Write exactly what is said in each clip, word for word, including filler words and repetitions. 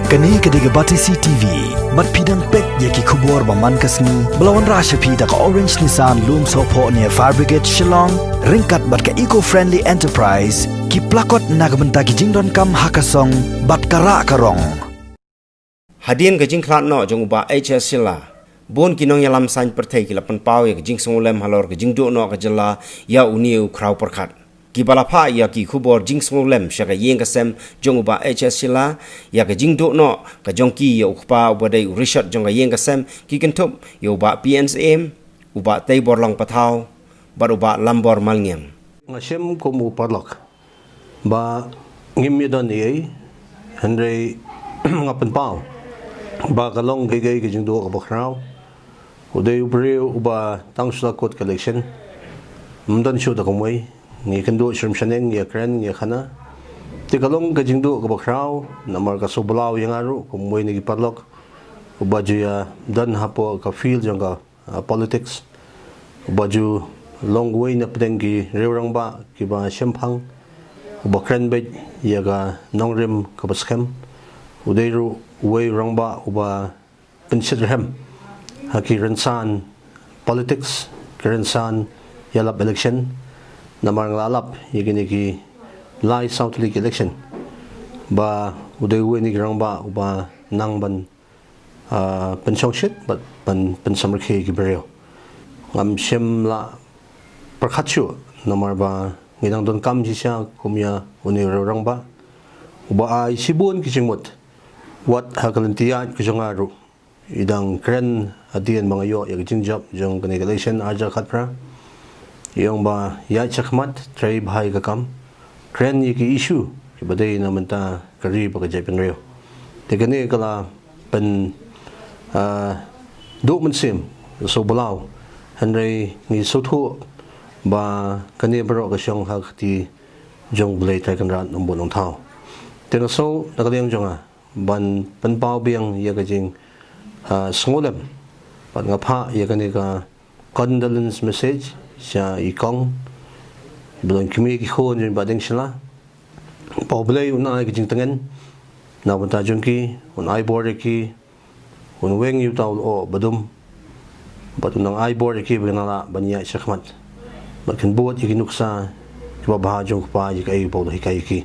Kane ka dei ka Batesi T V. Bad phi dang peit ïa ki khubor ba man ka sngi ba la wanrah sha phi da ka Orange Nissan Lumsohphoh near Fire Brigade Shillong, ryngkat bad ka Eco Friendly Enterprise, ki plakot na ka bynta ki jingdonkam ha ka song bad ka rah ka rong. Hadien ka jingkhlad noh jong u Bah H S Shylla, bun ki nongïalam saiñ pyrthei ki la pynpaw ïa ka jingsngewlem halor ka jingduh noh ka jylla ïa une u khraw pyrkhat. Kiba la phah ïa ki khubor jingsngewlem sha ka ïing ka sem jong u Bah H S Shylla ïa ka jingduh noh ka jong ki ïa u kpa uba dei u rishot jong ka ïing ka sem, ki kynthup ïa u Bah P N Syiem, u Bah Teiborlong Pathaw bad u Bah Lambor Malngiang. Nga shem kum u paralok ba ngim ïadon ei ei, hynrei nga pynpaw ba ka long kaei kaei ka jingduh kaba khraw. U dei u briew uba tang shu la kut ka election, ym don shuh da kumwei. Ngi kynduh shyriem shaneng, ngi ïakren, ngi ïakhana. Te ka long ka jingduh kaba khraw, namar ka sngewbha ïa nga ruh kum uwei na ki paralok uba ju ïadon hapoh ka field jong ka, ah, politics, uba ju long uwei na pdeng ki riew rangbah kiba shemphang, uba kren beit ïa ka nongrim kaba skhem. U dei ruh uwei u rangbah uba pynshitrhem ha ki rynsan politics, ki rynsan ïalap election. Namar nga la lap ïa kine ki lai saw tylli ki election ba u dei uwei na ki rangbah uba nang ban, ah, pynshongshit bad ban pynsamrkhie ïa ki briew. Ngam shym la pyrkhat shuh namar ba ngi dang donkam shisha kum ïa une u rangbah uba ai shibun ki jingmut. Wat ha ka lynti ïaid ka jong nga ruh, i dang kren hadien ba nga ïoh ïa ka jingjop jong kane ka election ar hajar khatphra. I ong ba ïaid shakhmat, trei bha ïa ka kam, kren ïa ki issue kiba dei na bynta ka ri bad ka jaitbynriew. Te kane ka la pyn, ah, duh mynsiem, sngewbha, hynrei ngi sngewthuh ba kane baroh ka shong ha ka kti jong U Blei Trai Kynrad Nongbud Nongthaw. Te nga sngew na ka liang jong nga ban pynpaw biang ïa ka jing, ah, sngewlem. Bad nga phah ïa kane ka condolence message sha i kong, i ba long kmie ki khun jong i Bah Deng Shylla. Ba U Blei un ai ka jingtngen na bynta jong ki, un ai bor ïa ki, un weng ïa uta u lyoh ba dum. Bad un nang ai bor ïa ki ba kin nang lah ban ïaid shakhmat bad kin bud ïa ki nuksa kiba bha jong u kpa ïa kaei ba u la hikai ïa ki.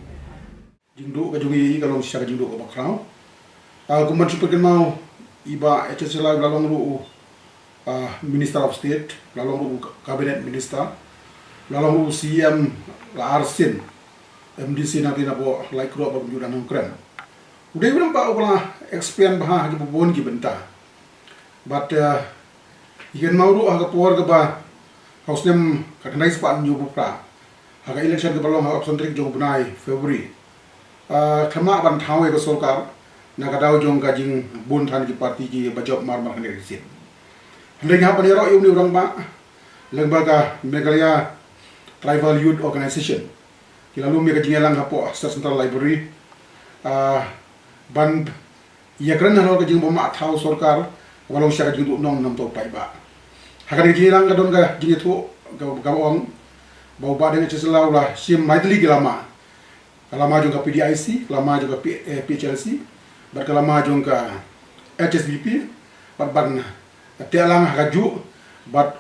Jingduh ka jong i ka long shisha ka jingduh kaba khraw. Ah, kum ban shu pynkynmaw, i Bah H S Shylla u la long ruh u, ah, Minister of State, u la long ruh u Cabinet Minister, u la long ruh u C M la arsien, M D C na ka liang ba la kren ba kumjuh da Nongkrem. U dei u rangbah uba la experience bha ha kiba bun ki bynta. Bad, eh, i kynmaw ruh ha ka por kaba ha u snem khatkhyndai spah hynñiewphew phra, ha ka election kaba long ha ka arphew san tarik jong u bnai February, eh, khlem lah ban thaw ïa ka sorkar na ka daw jong ka jingbun than ki party kiba jop mar mar khyndai seat. Hynrei ngi hap ban ïaroh ïa une u rangbah lyngba ka Meghalaya Tribal Youth Organisation. Ki la lum ïa ka jingïalang hapoh State Central Library, ah, ban ïakren halor ka jingbymthaw sorkar kaba long shisha ka jingduhnong na bynta u paidbah. Ha kane ka jingïalang ka don ka jingïathuh ka, kaba ong ba u Bah Deng H S Shylla u la shim lai tylli ki lama. Ka lama jong ka P D I C, ka lama jong ka P-, eh, P H L C, bad ka lama jong ka H S D P, bad ban teh lang ha kajuh, bad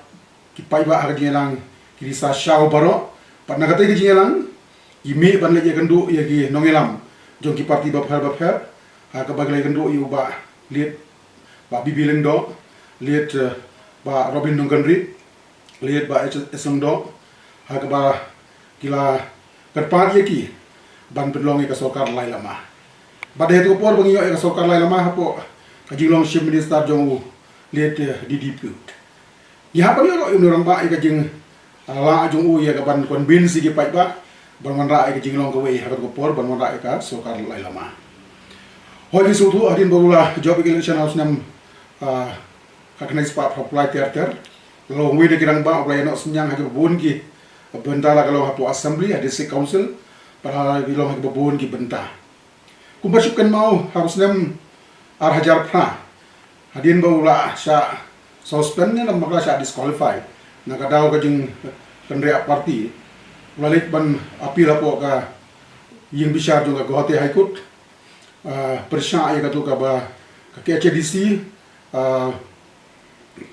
ki paidbah ha ka jingïalang ki risa shaw baroh. Bad na katei ka jingïalang ki mih ban leit ïakynduh ïa ki nongïalam jong ki party bapher bapher, ha kaba ki la ïakynduh ïa u Bah Liet, Bah B B Lyngdoh, Liet, eh, Bah Robin Nongkynrih, Liet Bah H S Lyngdoh, ha kaba ki la kyrpad ïa ki ban pynlong ïa ka sorkar lai lama. Bad ha katei ka por ba ngi ïoh ïa ka sorkar lai lama hapoh ka jinglong Chief Minister jong u Liet, eh, D D Pute. Ngi hap ban ïoh ruh ïa u rangbah ïa ka jing, ah, la jong u ïa ka ban convince ïa ki paidbah ban wanrah ïa ka jinglong kawei ha katei ka por ban wanrah ïa ka sorkar lai lama. Hooid, ngi sngewthuh hadien ba u la jop ïa ka election ha u snem, ah, khatkhyndai spah phra phew lai ter ter, la long uwei na ki rangbah uba la ïanoh synñiang ha kiba bun ki bynta, la ka long hapoh Assembly, ha District Council, bad la ka long ha kiba bun ki bynta. Kumba shu kynmaw ha u snem ar hajar phra, hadien ba u la shah suspend ne namar ba u la shah disqualify na ka daw ka jingkynriah party, u la leit ban appeal hapoh ka ïing bishar jong ka Guwahati High Court. Ah, pyrshah ïa katu kaba ka K H A D C, ah,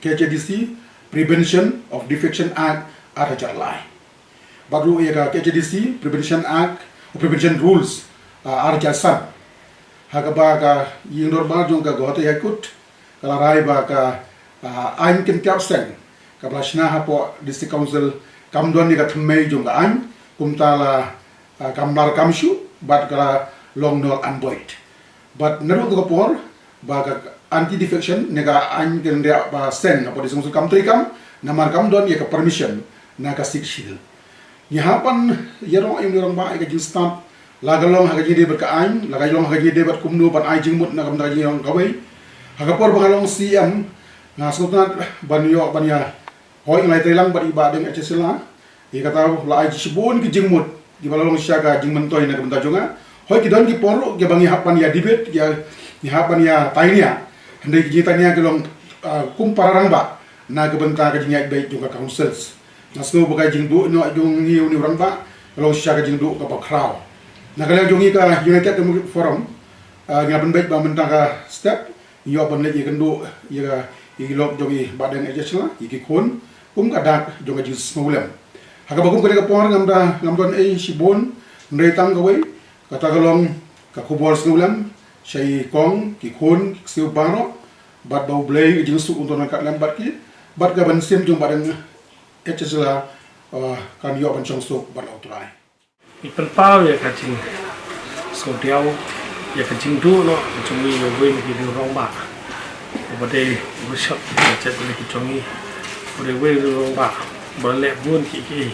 K H A D C Prevention of Defecation Act ar hajar lai. Bad ruh ïa ka K H A D C Prevention Act, Prevention Rules, ah, ar hajar san. Ha kaba ka ïing dorbar jong ka Guwahati High Court ka la rai ba ka, ah, aiñ kyntiap seng kaba la shna hapoh District Council kam don ïa ka thymmei jong ka aiñ, kumta la, ah, kam lar kam shuh bad ka la long null and void. Bad naduh tu ka por ba ka anti defection ne ka aiñ kynriah ba seng hapoh District Council kam trei kam, namar kam don ïa ka permission na ka Sixth Schedule. Ngi hap ban ïaroh ïa u rangbah ïa ka jingstad, la ka long ha ka jingïadei bad ka aiñ, la ka long ha ka jingïadei bad kumno ban ai jingmut na ka bynta ka jingïaroh kawei. Ha ka por ba nga long C M, nga sngewtynnat ban ïoh ban ïa hoi ngi lai treilang bad i Bah Deng H S Shylla. Ïa kata la ai shibun ki jingmut kiba la long shisha ka jingmyntoi na ka bynta jong nga. Hoi ki don ki por ruh kiba ngi hap ban ïa debate, ïa, ngi hap ban ïa tania. Hynrei ki jingtania ki long, ah, kum para rangbah na ka bynta ka jingïaid beit jong ka councils. Nga sngew ba ka jingduh noh jong ngi une u rangbah ka long shisha ka jingduh kaba khraw. Na ka liang jong ngi ka United Democratic Forum, ah, ngi la pynbeit ba mynta ka step ngi ïoh ban leit ïakynduh ïa ka, ïa ki lok jong i Bah Deng H S Shylla, ïa ki khun kum ka dak jong ka jingsngewlem. Ha kaba kum kane ka por ngam da, ngam don ei shibun, hynrei tang kawei, kata ka long ka khubor sngewlem sha i kong, ki khun, ki ksiew baroh, bad ba U Blei ka jingsuk un don ryngkat lem bad ki, bad ka mynsiem jong Bah Deng H S Shylla, ah, kan ïoh ban shong suk bad la U Trai. Ngi pynpaw ïa ka jingsngewdiaw ïa ka jingduh noh ka jong ngi ïa uwei na ki rangbah uba dei u bishop ka jaitbynriew ka jong ngi, uba dei uwei u rangbah ba leh bun kiei kiei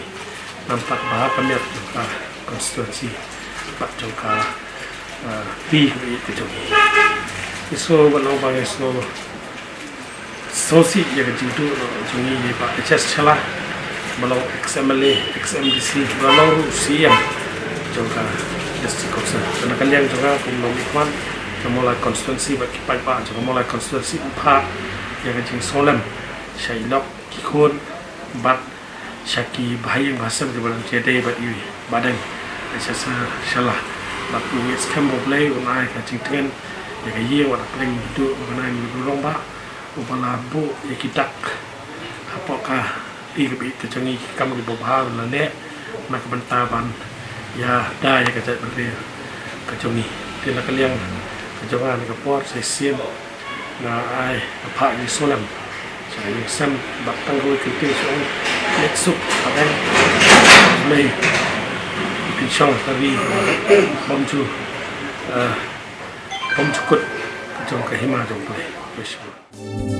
na ka bynta ka miat jong ka constituency bad jong ka, ah, ri ka jong ngi. Ngi sngew ban ong ba ngi sngew sngewsih ïa ka jingduh noh jong ngi ïa i Bah H S Shylla ba long ex M L A, ex M D C, ba long ruh C M jong ka District Council. Te na ka liang jong nga kum u nongmihkhmat ka Mawlai constituency bad ki paidbah jong ka Mawlai constituency, ngi phah ïa ka jingsngewlem sha i lok, ki khun bad sha ki bahaïing bahasem kiba dang ïadei bad i Bah Deng H S Shylla. Bad ngi ngeit skhem ba U Blei un ai ka jingtngen ïa ka ïing bad ka pdeng, duh ba ngi rangbah uba la buh ïa ki dak hapoh ka ri ka bit ka jong ngi, ki kam kiba bha ba la leh na ka bynta ban ïada ïa ka jaitbynriew ka jong ngi. Te na ka liang ka jong nga, na ka por sa shisien nga ai ka phah jingsngewlem sha ka ïing sem bad tang kawei ka ktien sha u Bah Deng, Blei pynshong ka ri bymjukut, eh, bymjukut ka jong ka hima jong U Blei.